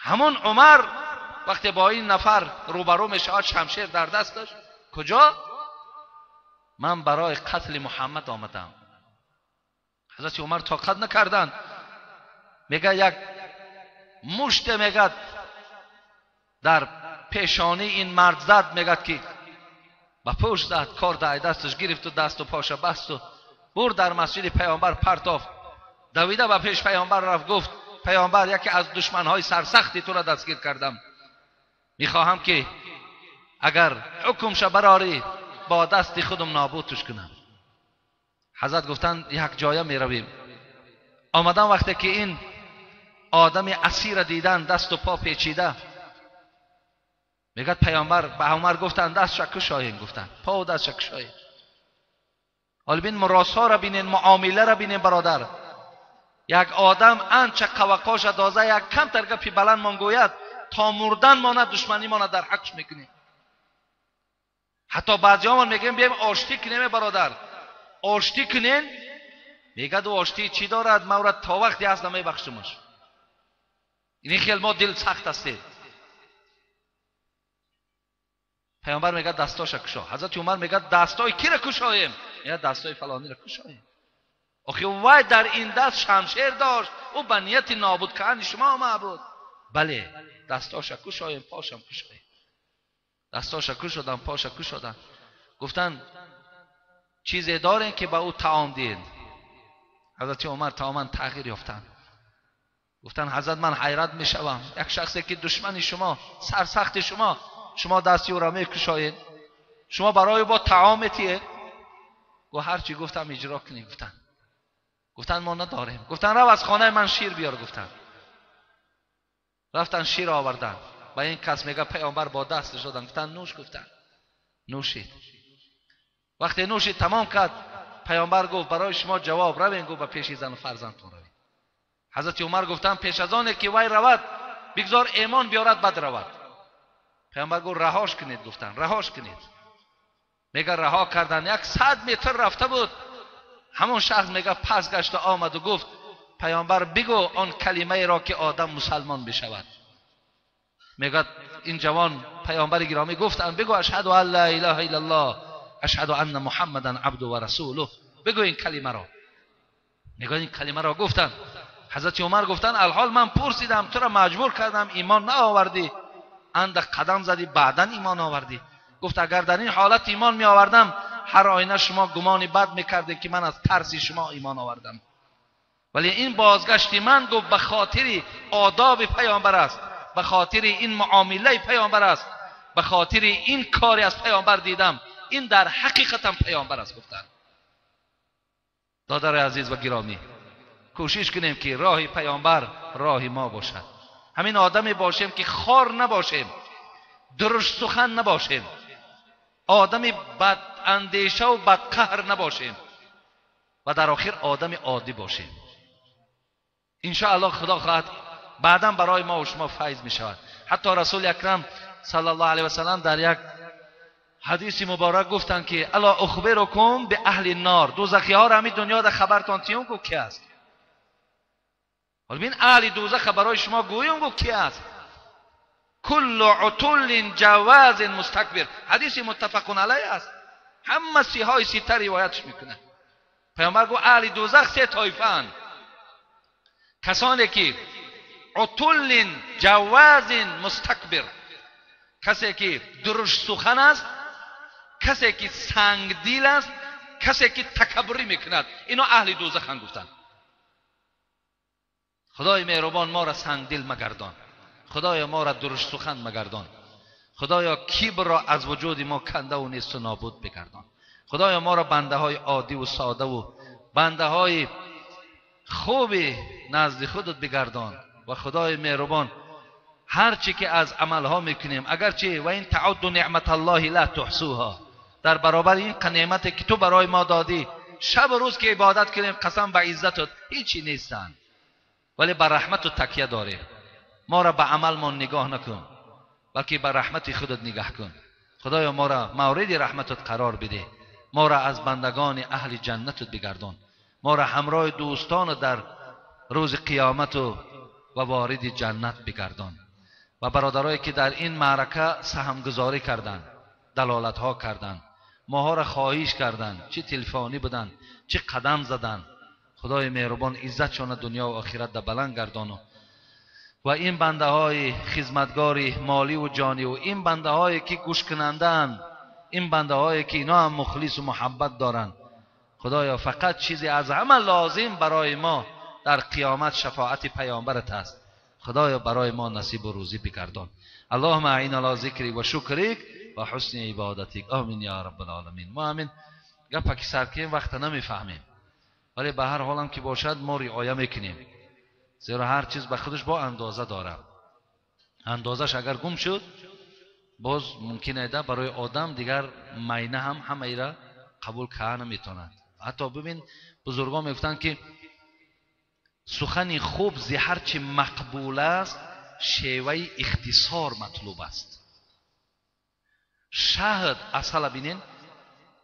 Ҳамон Умар вақте бо ин нафар рӯбарӯ мешавад, шамшер дар дасташ, куҷо? Ман барои қатли Муҳаммад омадам. Ҳазрати Умар тоқат накарданд. Мегӯяд як муште мегӯяд дар пешонии ин мард зад, мегӯяд ки ба пушт зад, кор дар дасташ гирифту дасту поша басту бурд дар масҷиди паёмбар партофт. Давида ба пеш паёмбар рафт, гуфт паёмбар, яке аз душманҳои сарсахти туро дастгир кардам, мехоҳам ки агар ҳукмша барорӣ бо дасти худам нобудш кунам. Ҳазрат гуфтанд як ҷоя меравем. Омадан вақте ки ин одами асира дидан, дасту по печида, мегӯяд паёмбар ба Умар гуфтанд дастша кушоем, гуфтанд по дастша кушоем. Ҳоло бин муросоро бинен, муомиларо бинен бародар. Як одам анча қавақоша доза, як камтар гапи баланд мон гӯяд, то мурдан монад душманӣ монад дар ҳақш мекунем. Ҳатто баъзеҳомон мегӯем бием оштӣ кунем бародар, оштӣ кунен, мегӯяд ӯ оштӣ чӣ дорад, ман ӯра то вақте ҳаст намебахшумаш. Ин хел мо дил сахт ҳастем. Паёмбар мегӯяд дастоша кушо. Ҳазрати Умар мегӯяд дастои киро кушоем? Мегӯяд дастои фалониро кушоем. Охи вай дар ин даст шамшер дошт, ӯ ба нияти нобуд кардани шумо омада буд. Бале, дастоша кушоем, пошам кушоем. Дастоша кушодам, поша кушодам. Гуфтанд чизе дорем ки ба ӯ таом диҳед. Ҳазрати Умар тамоман тағйир ёфтанд. Гуфтанд ҳазрат, ман ҳайрат мешавам, як шахсе ки душмани шумо, сарсахти шумо, шумо дасти ӯро мекушоед, шумо барои бо таом метиҳед. Гуфт ҳарчи гуфтам иҷро кунед. Гуфтанд, гуфтанд мо надорем. Гуфтанд рав аз хонаи ман шир биёр. Гуфтанд рафтан шир оварданд. Ба ин кас мега паёмбар бо дасташ доданд. Гуфтанд нӯш. Гуфтанд нӯшид. Вақте нӯшид тамом кард, паёмбар гуфт барои шумо ҷавоб, равен, гуфт ба пеши зану фарзандтон равед. Ҳазрати Умар гуфтанд пеш аз оне ки вай равад, бигзор эмон биёрад, бад равад. Паёмбар гуфт раҳош кунед. Гуфтанд раҳош кунед. Мега раҳо кардан, 100 метр рафта буд, ҳамон шахс мега пас гашта омаду гуфт паёмбар бигӯ он калимаеро ки одам мусалмон бишавад. Мегӯяд ин ҷавон паёмбари гиромӣ гуфтанд бигӯ ашҳаду ан ла илаҳа иллаллоҳ ашҳаду анна муҳаммадан абду ва расулуҳ, бигӯ ин калимаро. Мегӯяд ин калимаро гуфтанд. Ҳазрати Умар гуфтанд алҳол ман пурсидам, туро маҷбур кардам, имон наовардӣ, андак қадам задӣ, баъдан имон овардӣ. Гуфт агар дар ин ҳолат имон меовардам, ҳар оина шумо гумони бад мекардед ки ман аз тарси шумо имон овардам. Вале ин бозгашти ман, гуфт, ба хотири одоби паёмбар аст, ба хотири ин муомилаи паёмбар аст, ба хотири ин кори аз паёмбар дидам, ин дар ҳақиқатам паёмбар аст. Гуфтанд додари азиз ва гиромӣ, кӯшиш кунем ки роҳи паёмбар роҳи мо бошад. Ҳамин одаме бошем ки хор набошем, дурушт сухан набошем, одами бадандешаву бадқаҳр набошем ва дар охир одами оддӣ бошем. Иншоаллоҳ худо хоҳад баъдан барои мо ва шумо файз мешавад. Ҳатто расули акрам саллаллоҳу алайҳи васаллам дар як ҳадиси муборак гуфтанд ки ало ухбирукум би аҳли нор, дӯзахиҳоро ҳамин дунёда хабартон тиём, гуфт ки аст. Ҳоло бин аҳли дӯзаха барои шумо гӯём, гуфт ки аст. Куллу утуллин ҷавазин мустакбир, ҳадиси муттафақун алайҳ аст, ҳама сиҳои сита ривоятш мекунад. Паёмбар гуфт аҳли дӯзах се тоифаанд: касоне ки утуллин ҷавазин мустакбир, касе ки дурушт сухан аст, касе ки сангдил аст, касе ки такаббурӣ мекунад, ино аҳли дӯзаханд. Гуфтанд худои меҳрубон моро сангдил магардон, худоё моро дурушт сухан магардон, худоё кибрро аз вуҷуди мо кандаву несту нобуд бигардон, худоё моро бандаҳои оддиву содаву бандаҳои хуби назди худат бигардон. Ва худои меҳрубон ҳар чӣ ки аз амалҳо мекунем, агарчи ва ин таъудду неъматаллоҳи ла туҳсуҳо, дар баробари ин неъмате ки ту барои мо додӣ, шабу рӯз ки ибодат кунем, қасам ба иззатат ҳичи нестанд, вале ба раҳмату такя дорем. Моро ба амалмон нигоҳ накун, балки ба раҳмати худат нигаҳ кун. Худоё моро мавриди раҳматат қарор бидеҳ, моро аз бандагони аҳли ҷаннатат бигардон, моро ҳамроҳи дӯстонат дар рӯзи қиёмату ва вориди ҷаннат бигардон. و برادرایی که در این معرکه سهمگذاری کردند، دلالت ها کردند، ماها را خواهش کردند، چه تلفانی بودند، چه قدم زدند، خدای مهربان عزتشان دنیا و آخرت در بلند گردانو و این بنده های خدمتگاری مالی و جانی و این بنده هایی که گوش کنندن، این بنده هایی که اینا هم مخلص و محبت دارند، خدایا فقط چیزی از همه لازم برای ما در قیامت شفاعت پیامبرت است. خدایا برای ما نصیب و روزی بگردان. اللهم اعین علی ذکری و شکرک و حسن عبادتک، آمین یا رب العالمین. ما همین گپا که سر کنیم وقت نمیفهمیم، ولی به هر حالم که باشد ما رعایه میکنیم، زیرا هر چیز به خودش با اندازه داره. اندازش اگر گم شد باز ممکن است برای آدم دیگر مینه هم همه را قبول کرده نمیتواند. حتی ببین بزرگان میگفتند که سخن خوب ز هر چه مقبول است شیوه اختصار مطلوب است. شهد اصلا بینین،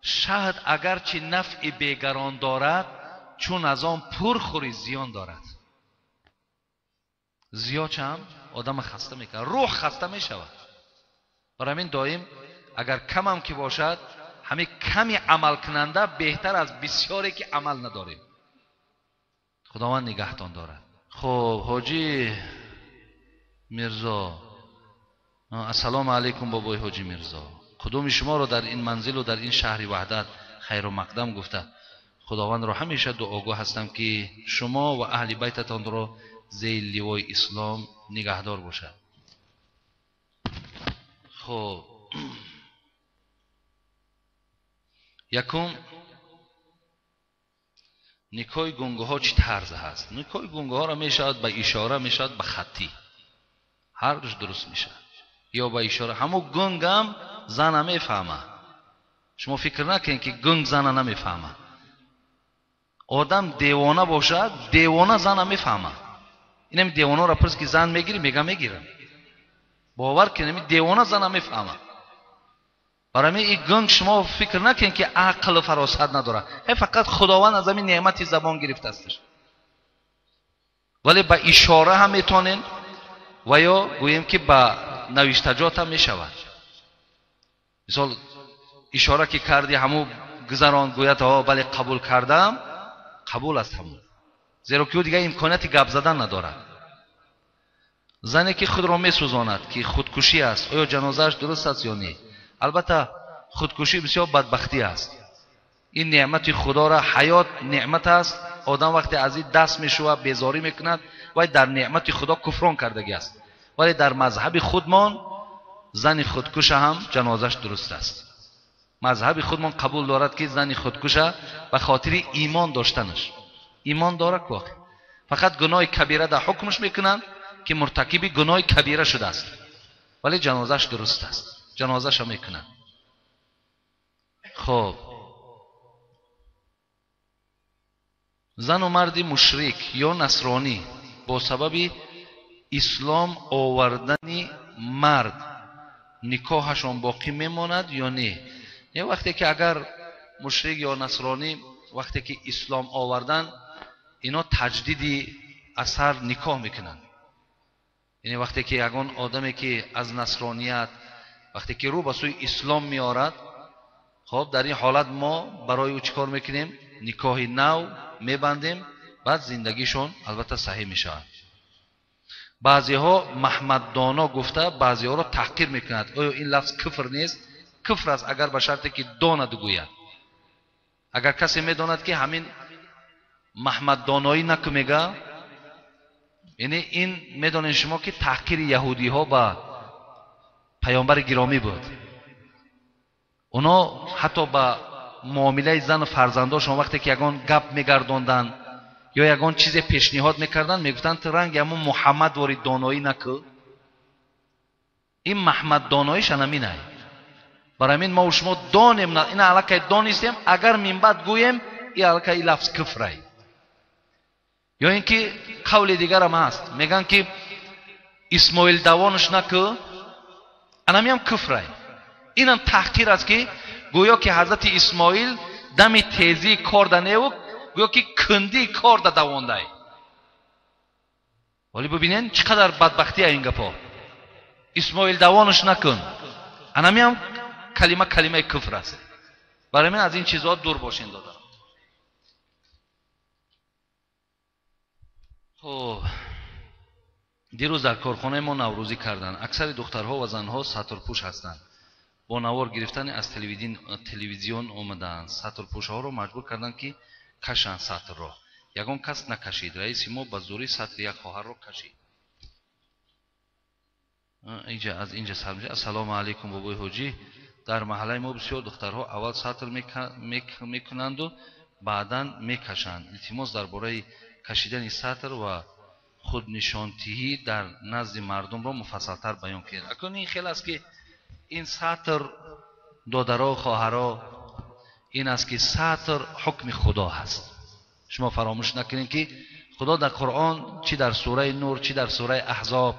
شهد اگرچه نفع بیگران دارد چون از آن پرخوری زیان دارد. زیاد هم آدم خسته میکنه، روح خسته میشود. برای همین دائم اگر کم هم که باشد همه کمی عمل کننده بهتر از بسیاری که عمل نداریم. خداوند نگهتان دارد. خب حاجی میرزا، السلام علیکم بابای حاجی میرزا، قدوم شما رو در این منزل و در این شهر وحدت خیر و مقدم گفته. خداوند رو همیشه دعاگو هستم که شما و اهل بیتتان رو زیر لوای اسلام نگهدار باشد. خب یکم نکای گنگه ها چی طرز هست؟ نکای گنگه ها را میشود به اشاره، میشود به خطی، هر دوش درست میشه. یا به اشاره، همو گنگ هم زن نمیفهمه. شما فکر نکنید که گنگ زن نمیفهمه. آدم دیوانه باشد دیوانه زن نمیفهمه. اینم دیوانه را پرس که زن میگیری، میگه میگیرم. باور کنید دیوانه زن نمیفهمه. برای این گنگ شما فکر نکنید که عقل و فراست نداره، فقط خداوند از همین نعمت زبان گرفته استش. ولی به اشاره هم میتونین و یا گوییم که به نوشتجات هم میشود. مثال اشاره که کردی همو گذران گوید ها بله قبول کردم، قبول است همون، زیرا که او دیگه امکانیت گپ زدن ندارد. زنی که خود را میسوزاند که خودکشی است، آیا جنازهش درست است یا نه؟ البته خودکشی بسیار بدبختی است. این نعمت خدا را، حیات نعمت است، آدم وقتی از این دست میشود بیزاری میکند و در نعمت خدا کفران کردگی است. ولی در مذهب خودمان زن خودکش هم جنازش درست است. مذهب خودمان قبول دارد که زن خودکش به خاطر ایمان داشتنش، ایمان دارد واقع، فقط گناه کبیره در حکمش میکنند که مرتکب گناه کبیره شده است، ولی جنازش درست است، جنازش هم میکنن. خب زن و مرد مشرک یا نصرانی با سبب اسلام آوردن مرد نکاحشان باقی میماند یا نه؟ نه، وقتی که اگر مشرک یا نصرانی وقتی که اسلام آوردن اینا تجدید اثر نکاح میکنن. یعنی وقتی که یگان آدمی که از نصرانیت وقتی که رو به سوی اسلام میارد، خب در این حالت ما برای او چیکار میکنیم؟ نکاح نو میبندیم، بعد زندگیشون البته صحیح میشود. بعضی ها محمد دانا گفته بعضی ها را تحقیر میکند. آیا این لفظ کفر نیست؟ کفر است اگر به شرطی که داند گوید. اگر کسی میداند که همین محمد دانایی نکو میگه، یعنی این میدانین شما که تحقیر یهودی ها به پیامبر گرامی بود. اونا حتی به معامله زن و فرزنداشون وقتی که یگان گپ میگردوندن یا یگان چیز پیشنهاد میکردن میگفتن تو رنگ همون محمد واری دانایی نکو. این محمد داناییش همینه. برای همین ما و شما دانیم، این علاقه دانستیم، اگر من بعد گوییم این علاقه این لفظ کفره. یا اینکه قول دیگر هم هست، میگن که اسماعیل دوانش نکو، انمی هم کفره. اینم تحقیر است که گویا که حضرت اسماعیل دم تیزی کار ده و گویا که کندی کار ده دوانده. ولی ببینین چقدر بدبختی این گپا. Исмоил давонаш накун. Анами ҳам калима калимаи куфр аст. Барои ман аз ин чизҳо дур бошен додар. Хуб, дирӯз дар корхонаи мо наврӯзӣ карданд. Аксари духтарҳо ва занҳо сатрпӯш ҳастанд. Бо навор гирифтани аз телевизион омадаанд. Сатрпӯшҳоро маҷбур карданд, ки кашанд сатрро. Ягон кас накашид. Раиси мо ба зӯрӣ сатри як хоҳарро кашид. Инҷа аз инҷа сар мешавад. Ассалому алайкум бобои ҳоҷӣ. Дар маҳаллаи мо бисёр духтарҳо аввал сатр мекунанду баъдан мекашанд. Илтимос дар бораи кашидани сатр ва худнишонтиҳӣ дар назди мардумро муфассалтар баён кунед. Акнун ин хел аст, ки ин сатр, додаро, хоҳаро, ин аст, ки сатр ҳукми Худо ҳаст. Шумо фаромӯш накунед, ки Худо дар Қуръон, чӣ дар сураи Нур, чӣ дар сураи Аҳзоб,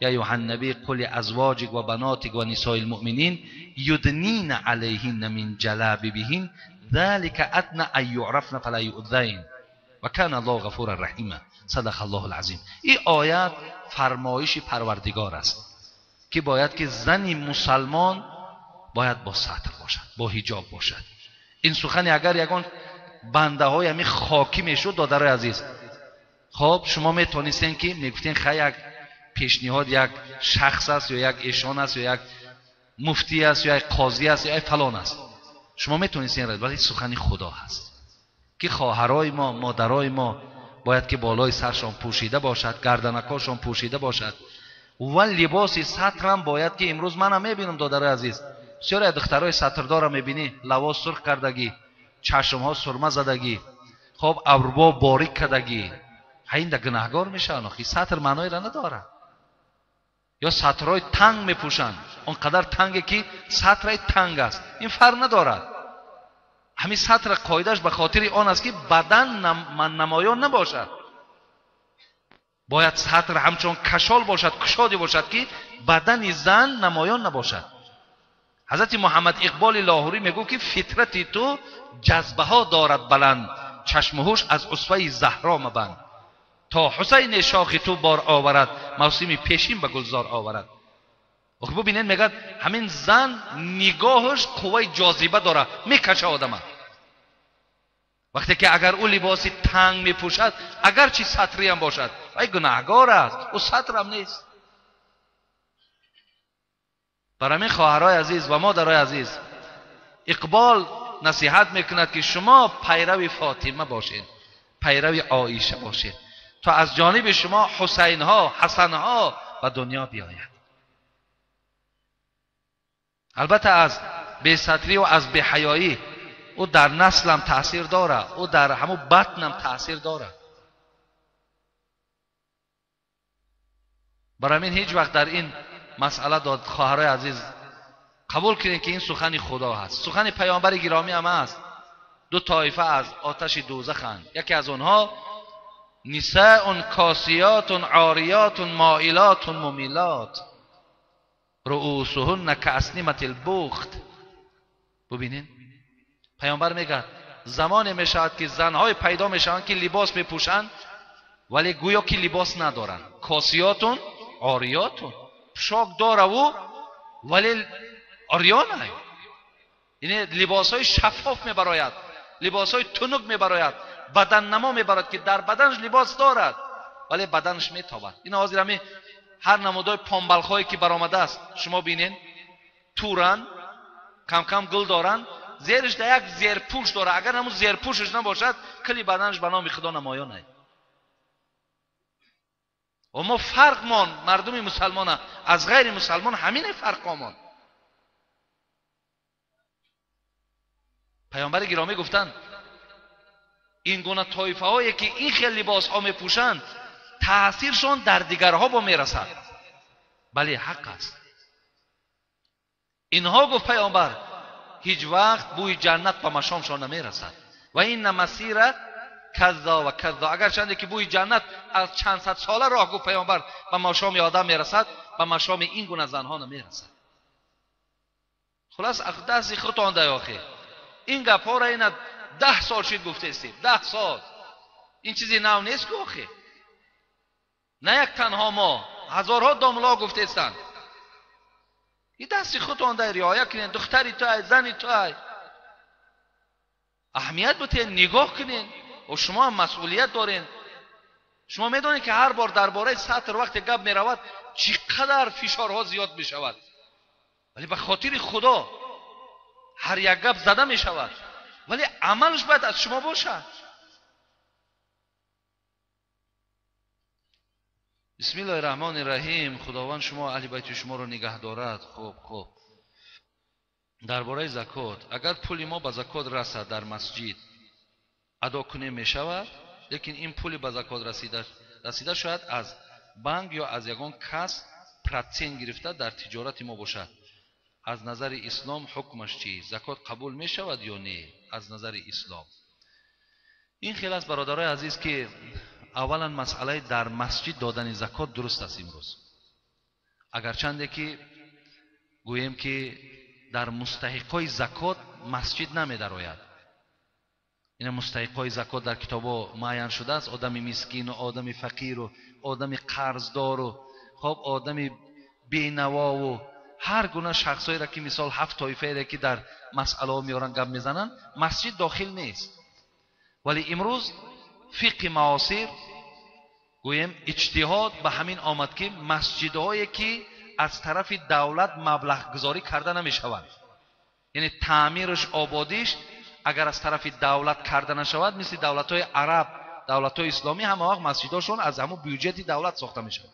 я айюҳан набӣ қул ли азвоҷик ва банотик ва нисоил муъминин юднина алайҳинна мин ҷалабибиҳин залика адна ан юърафна фала юъзайн ва кана Аллоҳу ғафуран раҳима. Садақа Аллоҳул азим. Ин оят фармоиши Парвардигор аст, ки бояд ки зани мусалмон бояд бо сатр бошад, бо ҳиҷоб бошад. Ин сухани агар ягон бандаҳои ҳамин хокӣ мешуд, додарои азиз, хоб шумо метонистен, ки мегуфтен, хай, як пешниҳод як шахс аст, ё як эшон аст, ё як муфтӣ аст, ё як қозӣ аст, ё як фалон аст. Шумо метонистен, вале сухани Худо ҳаст, ки хоҳарои мо, модарои мо бояд ки болои саршон пӯшида бошад, гарданакҳошон пӯшида бошад ва либоси сатрам бояд ки имрӯз манам мебинам, додарои азиз, бисёре аз духтарои сатрдорро мебинӣ, лаво сурх кардагӣ, чашмҳо сурма задагӣ, хоб, абрӯ борик кардагӣ. Ҳаинда гунаҳгор мешаванд. Охи сатр маъноеро надорад. Ё сатрҳои танг мепӯшанд, он қадар танге, ки сатраи танг аст. Ин фарқ надорад. Ҳамин сатра қоидааш ба хотири он аст, ки бадан намоён набошад. Бояд сатр ҳамчун кашол бошад, кушоде бошад, ки бадани зан намоён набошад. Ҳазрати Муҳаммад Иқболи Лоҳурӣ мегӯфт, ки фитрати ту ҷазбаҳо дорад баланд, чашму ҳуш аз усваи Заҳро мабанд, то Ҳусайне шохи ту бор оварад, мавсими пешин ба гулзор оварад. Охи бубинед, мегӯяд, ҳамин зан нигоҳаш қувваи ҷозиба дорад, мекаша одама. Вақте ки агар ӯ либоси танг мепӯшад, агарчи сатриам бошад, вай гунаҳгор аст, ӯ сатрам нест. Бар ҳамин, хоҳарои азиз ва модарои азиз, Иқбол насиҳат мекунад, ки шумо пайрави Фотима бошед, пайрави Оиша бошед, то аз ҷониби шумо Ҳусайнҳо, Ҳасанҳо ба дунё биёяд. Албатта, аз бесатрӣ ва аз беҳаёӣ ӯ дар наслам таъсир дорад, ӯ дар ҳамун батнам таъсир дорад. Бар ҳамин ҳеҷ вақт дар ин масъала, дод, хоҳарои азиз, қабул кунед, ки ин сухани Худо ҳаст, сухани паёмбари гиромӣ ҳам аст. Ду тоифа аз оташи дӯзаханд, яке аз онҳо нисаун косиётун ориётун моилотун мумилот руусуҳунна каасниматил бухт. Бубинед, паёмбар мегӯяд, замоне мешавад, ки занҳое пайдо мешаванд, ки либос мепӯшанд, вале гӯё ки либос надоранд. Косиётун ориётун, пӯшок дораву, вале орёна, яъне либосҳои шаффоф мебарояд, либосҳои тунук мебарояд, баданнамо мебарад, ки дар баданаш либос дорад, вале баданаш метобад. Ин ҳозир ҳамин ҳар намудои помбалхое ки баромадааст, шумо бинед, туранд, камкам гул доранд, зериш да як зерпӯш дорад. Агар ҳамун зерпӯшаш набошад, кили баданаш ба номи Худо намоён ай. Ва мо фарқмон мардуми мусалмона аз ғайри мусалмон ҳамине фарқомон. Паёмбари гиромӣ гуфтанд, ин гуна тоифаҳое, ки ин хел либосҳо мепӯшанд, таъсиршон дар дигарҳо бо мерасад. Бале, ҳақ аст. Инҳо, гуфт паёмбар, ҳеҷ вақт бӯи ҷаннат ба машомшон намерасад. Ва инна масира казо ва казо, агарчанде ки бӯи ҷаннат аз чанд сад сола роҳ, гуфт паёмбар, ба машоми одам мерасад, ба машоми ин гуна занҳо намерасад. Хулас, дасти худтон дай. Охи ин гапҳоро ина 10 сол шид гуфтестем, 10 сол. Ин чизи нав нест ку охи. На як танҳо мо, ҳазорҳо домло гуфтестанд. ин дасти худтон дай риоя кунед, духтари ту ай, зани ту ай. Аҳамият бутед, нигоҳ кунед. Ва шумо ҳам масъулият доред. Шумо медонед ки ҳар бор дар бораи сатр вақте гап меравад, чӣ қадар фишорҳо зиёд мешавад. Вале ба хотири Худо ҳар як гап зада мешавад, вале амалаш бояд аз шумо бошад. Бисмиллоҳи раҳмони раҳим. Худованд шумо аҳли байти шуморо нигаҳ дорад. Хуб, хуб. Дар бораи закот, агар пули мо ба закот расад дар масҷид адо кунем мешавад, лекин ин пули ба закот расида шояд аз банк ё аз ягон кас процент гирифта дар тиҷорати мо бошад. Аз назари ислом ҳукмаш чист? Закот қабул мешавад ё не? Аз назари ислом ин хел аст, бародарои азиз, ки аввалан масъалаи дар масҷид додани закот дуруст аст имрӯз. Агарчанде ки гӯем ки дар мустаҳиқҳои закот масҷид намедарояд. Ина мустаҳиқҳои закот дар китобҳо муайян шудааст: одами мискину, одами фақиру, одами қарздору, хоб, одами бенавову, ҳар гуна шахсҳоеро ки мисол ҳафт тоифаеро ки дар масъалаҳо меоранд гап мезананд, масҷид дохил нест. Вале имрӯз фиқҳи муосир гӯем иҷтиҳод ба ҳамин омад ки масҷидҳое ки аз тарафи давлат маблағгузорӣ карда намешаванд, яъне таъмираш, ободиш агар аз тарафи давлат карда нашавад, мисли давлатҳои араб, давлатҳои исломӣ ҳама вақт масҷидҳошон аз ҳамун бюҷети давлат сохта мешавад.